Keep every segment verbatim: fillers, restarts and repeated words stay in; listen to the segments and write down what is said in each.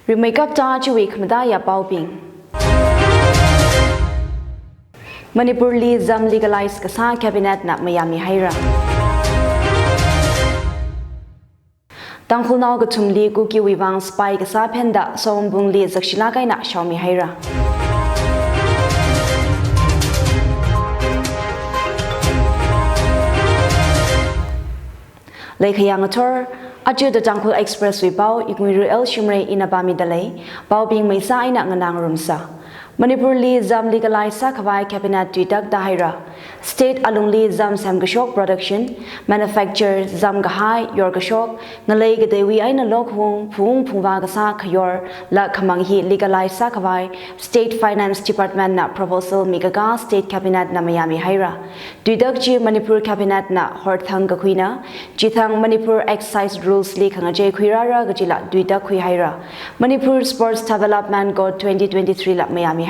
Rimeikapta chiwui khamataiya paobing. Manipurli zam legalize kasā cabinet na mayāmi haira. Tangkhulnao kathumli Kukiwui vang spy kasā phenda Sompungli zakshilāk eina shaomi haira. Leikhayang athor, aja The Tangkhul Express wui pao, Ikungwuiru L Shimray ina pāmida lei, paobing maisa eina nganā ngarumsa. Manipurli zam legalize sākhavai cabinet tuitak tāhaira. State alungli zam semkashok production, manufacture, zam kahai, yorkashok, ngalei kateiwui eina lokhaung, phung phungvā kasā khayor, la khamang hi legalize sākhavai, State Finance Department na proposal mikakā State Cabinet na mayāmi haira. Tuitak chi Manipur Cabinet na horthang kakhuina, chithang Manipur Excise Rules li khangachei khuirāra kajila tuitak khuihaira. Manipur Sports Development Code twenty twenty-three la mayāmi haira.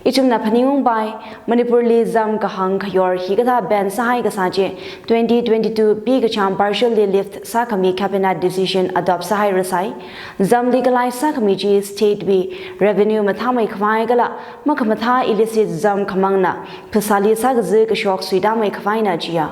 Ithumna phaningungpai, Manipurli zam kahang khayor hikathā ban sāhai kasā chi, twenty twenty-two pi kachām partially lift sākhami cabinet decision adopt sāhairasai. Zam legalize sākhami chi state wui revenue mathāmeikhavai kala makhamathā illicit zam khamangna phasāli sākazi kashok suitāmeikhavaina jiya.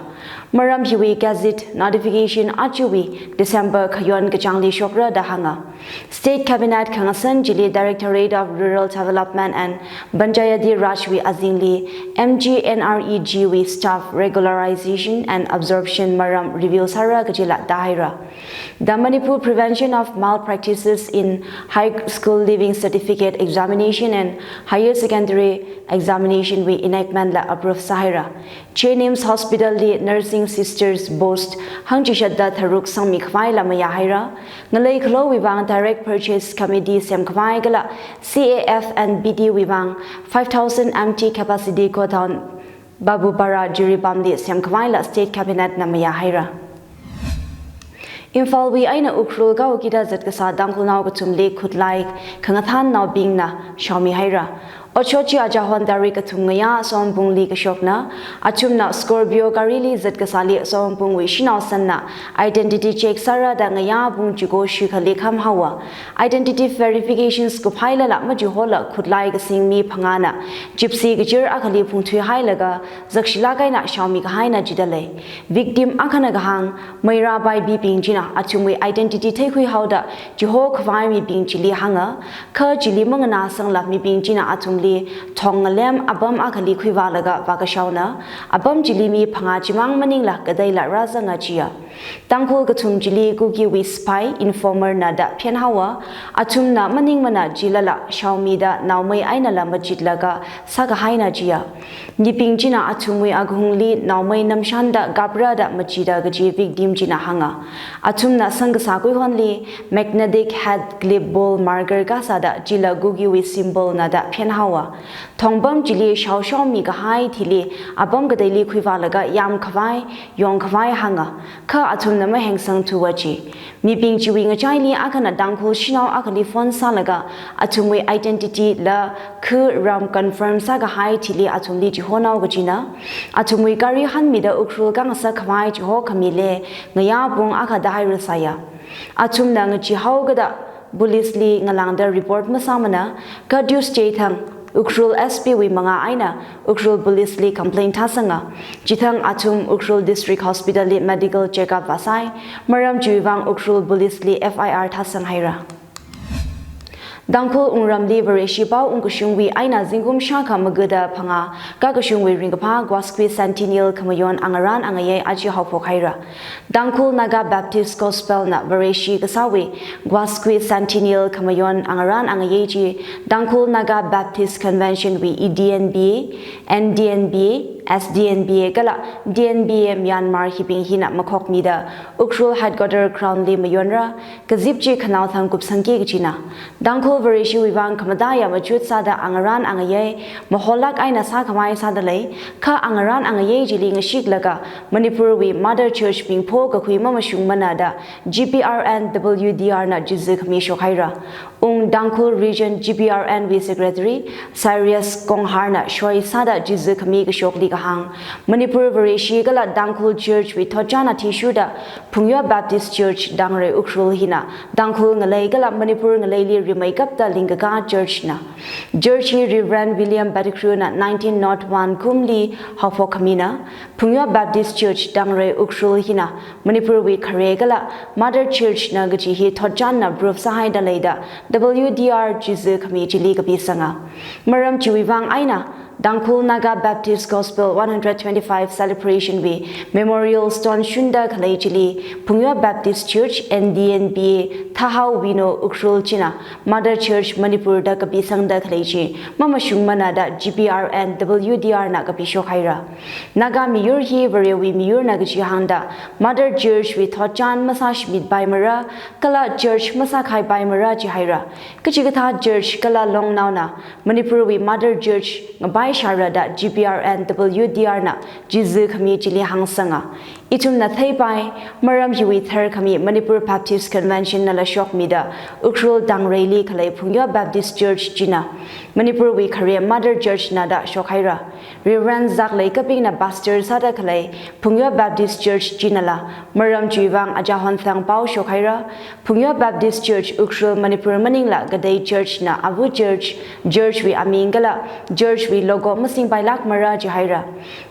Maram hiwui gazette notification ajawui December khayon kachāngli shokra da hānga. State Cabinet khangasan chili Directorate of Rural Development and Panchayati Raj wui azingli M G N R E G wui staff regularization and absorption maram review sāra kajila tāhaira. The Manipur Prevention of Malpractices in High School Leaving Certificate Examination and Higher Secondary Examination wui enactment la approve sāhaira. JNIMS Hospital li Nursing Sisters Post hangchishatda tharuk sangmikhavaila mayāhaira. Ngalei khalowui vang Direct Purchase Committee semkhavai kala C A F and P D wui vang five thousand M T capacity godown Babupara Jiribamli semkhavaila State Cabinet na mayāhaira. Imphalwui eina Ukhrul kaokida zatkasā Tangkhulnao kathumli khutlai khangathānnaobingna shaomi haira. Otshot chi achahon tarik kathum ngayā Sompungli kashokna, athumna Scorpio garili zatkasāli Sompungwui shanao sanna identity check sāra da ngayā pung chiko shikhali khamhaowa. Identity verifications kuphailala machihola khutlai kasing mi phangāna Gypsy kachir akhali phungthuihailaga zakshilāk eina shaomi kahaina jida lei. Victim akhana kahāng, meira paibibing china athumwui identity theikhui haoda chihokhavai mibing chili hānga, kha chili manganāsangla mibing china athumli thong ngalem apam akhali khuivālaga vākashaona, apam chili mi phangā chimang maningla kateila rāzanga jiya. Tangkhul kathum chili Kukiwui spy, informer na da phenhaowa, athumna maningmana jilala shaomida naomei einala machitlaga sākahaina jiya. Mibing china athumwui akahungli naomei namshanda kapra da machida kaji victim china hānga. Athumna sangkasā kuihonli magnetic head clip ball marker kasāda chila Kukiwui symbol na da phenhaowa. Thongpam chili shaoshaomi kahai thili apam kateili khuivālaga yamkhavai, yongkhavai hānga, kha athumna mahengsangthuwa ji. Mibing chiwui ngachaili akhana Tangkhul shanao akhali phone sālaga athumwui identity la khu ram confirm sākahai thili athumli chihonao kajina. Athumwui gari hanmida Ukhrul kangasakkhavai chihokhami le ngayā pung akha tāhairasaiya. Athumna ngacheehaokada police li ngalāngda report masāmana, kha Tuesday thang Ukhrul S P wui mangā eina Ukhrul police li complaint thāsanga. Chithang athum Ukhrul District Hospital li medical checkup vāsai, maram chiwui vang Ukhrul police li F I R thāsanghaira. Tangkhul wungramli Vareshi pao ungkashungwui eina zingkum shākha magada phangā kakashungwui ringkaphā Guasqui Centennial khamayon angarān angayei aja haophokhaira. Tangkhul Naga Baptist Gospel na Vareshi kasāwui Guasqui Centennial khamayon angarān angayei chi Tangkhul Naga Baptist Convention wui E D N B A, N D N B A, S D N B A kala D N B A Myanmar hibing hina makhokmida Ukhrul Headquarter Ground li mayonra, kazip chi khanao thang kupsangki kajina. Tangkhul Vareshiwui vang khamataiya machut sāda angarān angayei, maholak eina sākhavai sāda lei, kha angarān angayei chili ngashiklaga Manipurwui Mother Church bing phokakhui mamashungmana da G P R N W D R na chizi khami shokhaira. Ung Tangkhul Region G P R N wui Secretary Cyrus Konghar na shoi sāda chizi khami kashokli kahāng, Manipur Vareshi kala Tangkhul Church wui thotchan athishurda Phungyo Baptist Church Tangrei Ukhrul hina Tangkhul ngalei kala Manipur ngaleili rimeikapta lingkaka church na. Church hi Reverend William Pettigrew na nineteen nought one kumli haophok khamina. Phungyo Baptist Church Tangrei Ukhrul hina Manipur wui khare kala Mother Church na kaji hi thotchanna proof sāhaida leida W D R chizi khami chili kapisanga. Maram chiwui vang eina Tangkhul Naga Baptist Gospel one hundred twenty-five celebration wui Memorial Stone shunda khalei chili Phungyo Baptist Church N D N B A Thahao Wino Ukhrul china Mother Church Manipur da kapisangda khalei chi mamashungmana da G P R and W D R na kapishok haira. Naga miyur hi Varewui miyurna kaji hāngda Mother Church wui thotchan masāshimit paimara kala church masākhai paimara jihaira. Kachikathā church kala longnaona Manipur wui Mother Church ngapai shāra da G P R and W D R na chizi khami chili hāngsanga. Ithumna theipai, maram hiwui tharkhami Manipur Baptist Convention nala shokmida Ukhrul Tangreili khalei Phungyo Baptist Church china Manipur wui khare Mother Church na da shokhaira. Reverend Zaklei Kapingna pastor sāda khalei Phungyo Baptist Church chinala maram chiwui vang achahon thang pao shokhaira. Phungyo Baptist Church Ukhrul Manipur maningla katei church na Avu Church, church wui aming kala church wui logo masingpailākmara jihaira.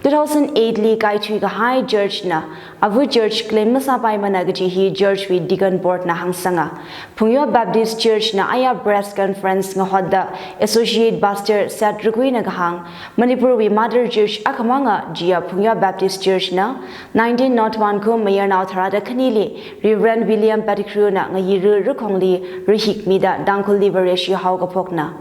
Two thousand eight li kaithui kahai church na Avu Church claim masāpaimana kaji hi church wui deacon board na hāngsanga. Phungyo Baptist Church na aya press conference ngahotda Associate Pastor Sat Rukui na kahāng, Manipur wui Mother Church akhamanga chiya Phungyo Baptist Church na nineteen nought one kum mayarnao tharāda khanili Reverend William Pettigrew na ngayiru rukhongli rihikmida Tangkhulli Vareshi haokaphokna.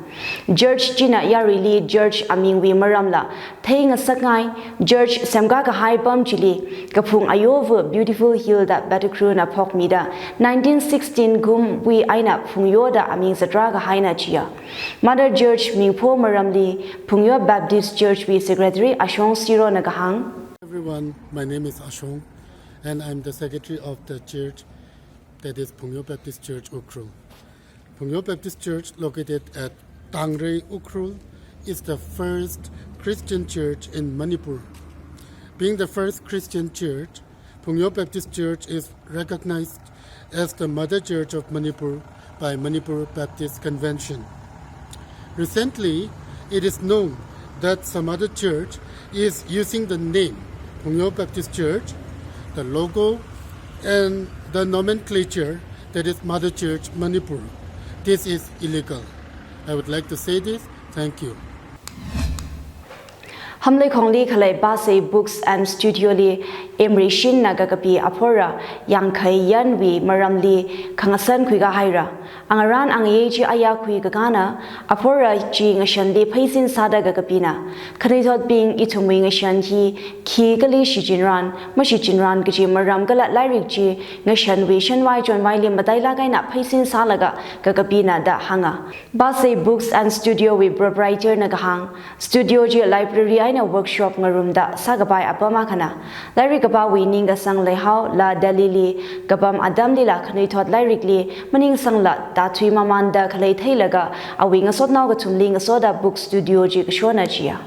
Church china yaruili church amingwui maramla theingasakngai, church semkakahai pam chili kaphung ayovu Beautiful Hill da Pettigrew na phokmida nineteen sixteen kumwui eina Phungyo da aming zatrā kahaina jiya. Mother Church mingpho maramli Phungyo Baptist Church wui Secretary Ashong Siro na kahāng. Everyone, my name is Ashong, and I'm the secretary of the church, that is Phungyo Baptist Church Ukhrul. Phungyo Baptist Church, located at Tangrei Ukhrul, is the first Christian church in Manipur. Being the first Christian church, Phungyo Baptist Church is recognized as the Mother Church of Manipur by Manipur Baptist Convention. Recently, it is known that some other church is using the name Phungyo Baptist Church, the logo, and the nomenclature, that is Mother Church Manipur. This is illegal. I would like to say this. Thank you. Hamleikhongli khalei Basei Books and Studio li Emre Shin na kakapi aphora yangkhai yanwui maramli khangasan khuikahaira. Angarān angayei chi aya khuikakana, aphora chi ngashanli pheisin sāda kakapina. Khanuithotbing, ithumwui ngashan hi khi kali shichinran, mashichinran kaji maram kala lairik chi ngashanwui shanvai chonvaili matailāk eina pheisin sālaga kakapina da hānga. Basei Books and Studio wui proprietor na kahāng, studio chi library eina workshop ngarumda sākapai apam akhana. Lairik kapāwui ningkasang leihao, la Delhi li kapam atamlila khanuithot lairikli maningsangla tāthui mamanda khalei theilaga awui ngasotnao kathumli ngasoda book studio chi kashona jiya.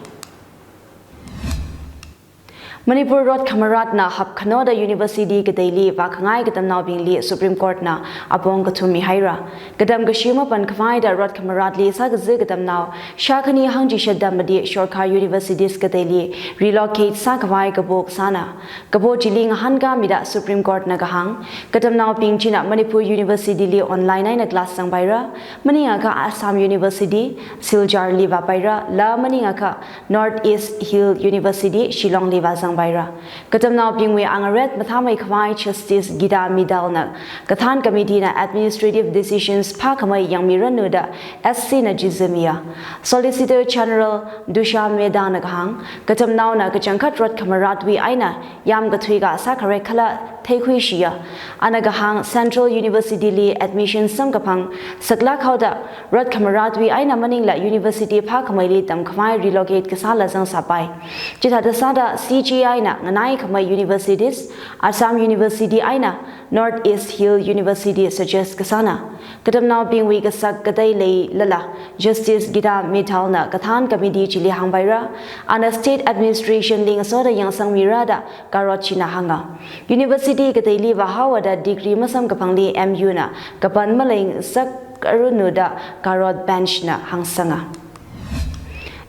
Manipur Rot Khamaratna hapkhanoda university kateili vākhangai katamnaobingli Supreme Court na apong kathum mihaira. Katam kashi mapan khavaida Rot Khamaratli sākazi katamnao shākhani hangchishatda mati Sorkar Universities kateili relocate sākhavai kapo kasāna. Kapo chili ngahānkāmida Supreme Court na kahāng, katamnaobing china Manipur University li online eina class zangpaira, maningakha Assam University, Silchar li vāpaira, la maningakha North East Hill University, Shillong li vāzangpaira. Katamnaobingwui angaret mathāmeikhavai Justice Geeta Mittal na kathān committee na administrative decisions phākhamei yangmiranu da S C na chizimiya. Solicitor General Tushar Mehta na kahāng, katamnaona kachangkhat Rot Khamaratwui eina yamkathuika sākhare khala theikhuishiya. Ana kahāng Central University li admission samkaphang saklāk haoda Rot Khamaratwui eina maningla university phākhameili tamkhavai relocate kasāla zangsāpai. Chithāda sāda C G I na nganaikhamei universities, Assam University eina North East Hill University suggest kasāna. Katamnaobingwui kasak katei leilala, Justice Gita Mittal na kathān committee chili hāngpaira, ana state administration li ngasoda yangsangmira da Karot china hānga. University kateili vāhaoda degree masamkaphangli M U na kapan maleingasak arunu da Karot bench na hāngsanga.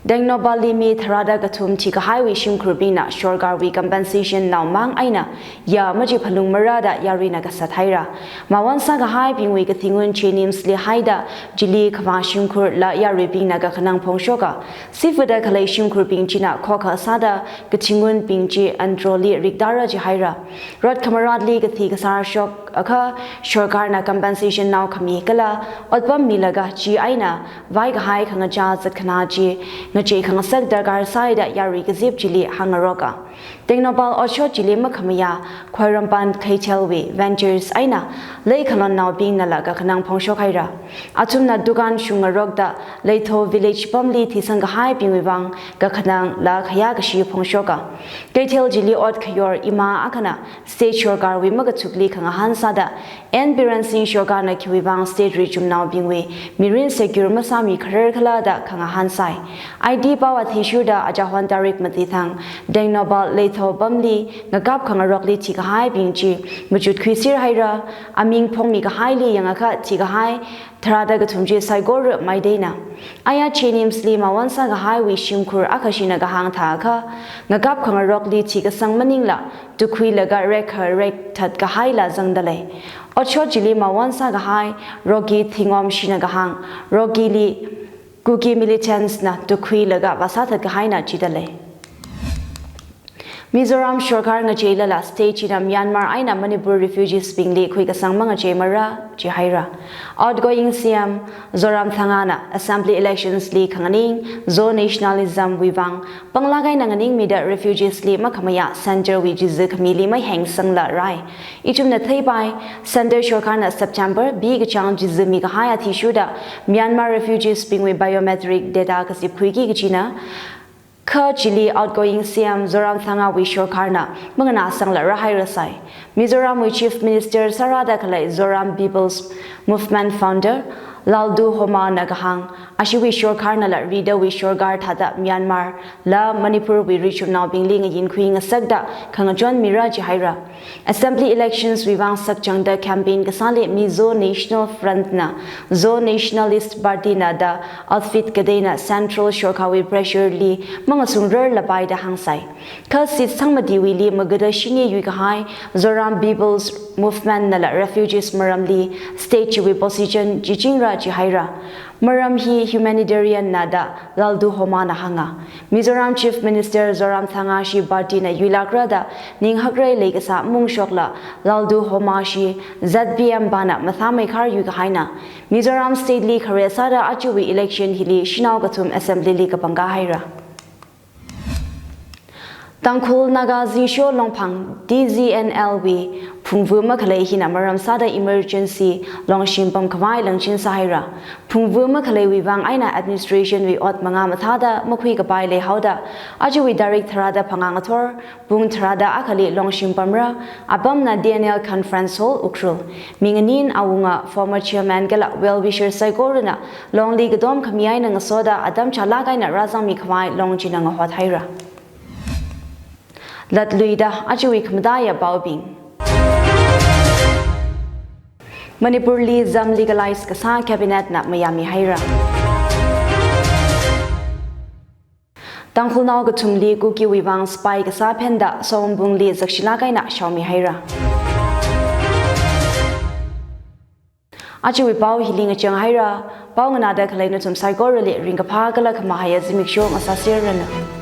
Tengnoupal li mi tharāda kathum thikahaiwui shimkhurbingna sorkarwui compensation nao mang eina ya maji phalungmara da yaruina kasat haira. Mawon sākahaibingwui kathingun JNIMS li haida chili khavā shimkhur la yaruibingna kakhanang phongshoka. Sifada khalei shimkhurbing china khokha sāda kathingunbing chi antroli riktāra jihaira. Rot khamaratli kathi kasār shokakha sorkarna compensation nao khami kala otpam milaga chi eina vaikahai khangachā zatkhanā chi ngachei khangasak darkar sāi da yarui kazip chili hāngngaroka. Tengnoupal otshot chili makhamayā Khwairumpan Kheithelwui ventures eina leikhalonnaobingnala kakhanang phongshok haira. Athumna dukan shungngarokda Leitho village pamli thisangkahaibingwui vang kakhanang la khayā kashi phongshoka. Keithel chili ot khayor ima akhana state sorkarwui makathukli khangahān sāda, N Biren Singh sorkarna khiwui vang state richumnaobingwui mirin secure masāmi kharar khala da khangahān sāi. I T pao athishurda achahon tarik mati thang Tengnoupal Leitho pamli ngakap khangarokli thikahaibing chi machut khuisir haira, aming phongmi kahaili yangakha thikahai tharāda kathum chi saikora Meiteina. Aya JNIMS li mawon sākahaiwui shimkhur akhashina kahāng thākha, ngakap khangarokli thikasang maningla tukhuilaga rekha rekthat kahaila zangda lei. Otshot chili mawon sākahai Rocky Thingom shina kahāng, Rocky li Kuki militants na tukhuilaga vāsāthat kahaina chida lei. Mizoram sorkar ngacheilala state china Myanmar eina Manipur refugees bingli khuikasang mangacheimara jihaira. Outgoing C M Zoramthangana assembly elections li khanganing Zo nationalism wui vang panglāk eina nganingmida refugees li makhamayā center wui chizi khamili mahengsangla rai. Ithumna theipai, center sorkarna September bi kachāng chizi mikahai athishurda Myanmar refugees bingwui biometric data kazipkhuiki kachina. Kha chili outgoing C M Zoramthangawui sorkarna manganāsangla rāhairasai. Mizoramwui Chief Minister sārāda khalei Zoram People's Movement founder Lalduhoma na kahāng, ashiwui sorkarnala ridawui sorkar thāda Myanmar la Manipurwui richumnaobingli ngayinkhui ngasakda khangachon mira jihaira. Assembly elections wui vang sakchangda campaign kasāli Mizo National Front na, Zo Nationalist Party na da outfit kateina central sorkarwui pressure li mangasungrarlapai da hāngsai. Kha seat sangmatiwuili magada shini yuikahai Zoram People's Movement nala refugees maramli state chiwui position chichingra jihaira. Maram hi humanitarian na da Lalduhoma na hānga. Mizoram Chief Minister Zoramthanga shi party na yuilākra da ninghakrei leikasā mungshokla Lalduhoma shi Z P M pana mathāmeikhar yuikahaina. Mizoram state li khare sāda ajawui election hili shanao kathum assembly li kapangkā haira. Tangkhul Naga Zingsho Longphang T Z N L wui phungvu makhalei hina maram sāda emergency longshim pamkhavai langchin sāhaira. Phungvu makhaleiwui vang eina administration wui ot mangā mathāda makhuikapai leihaoda, ajawui tarik tharāda phangā ngathor pung tharāda akhali longshim pamra, apamna D N L Conference Hall Ukhrul. Minganin awunga former chairman kala well wisher saikorana longli katom khami eina ngasoda atam chālāk eina rāzangmikhavai long china ngahot haira. Latluida ajawui khamataiya paobing. Manipur li zam legalize kasā cabinet na mayāmi haira. Tangkhulnao kathumli Kukiwui vang spy kasā phenda Sompungli zakshilāk eina shaomi haira. Ajawui pao hili ngachang haira, pao nganāda khalei nathum saikorali ringkaphā kala khamahaiya zimiksho ngasāserranu.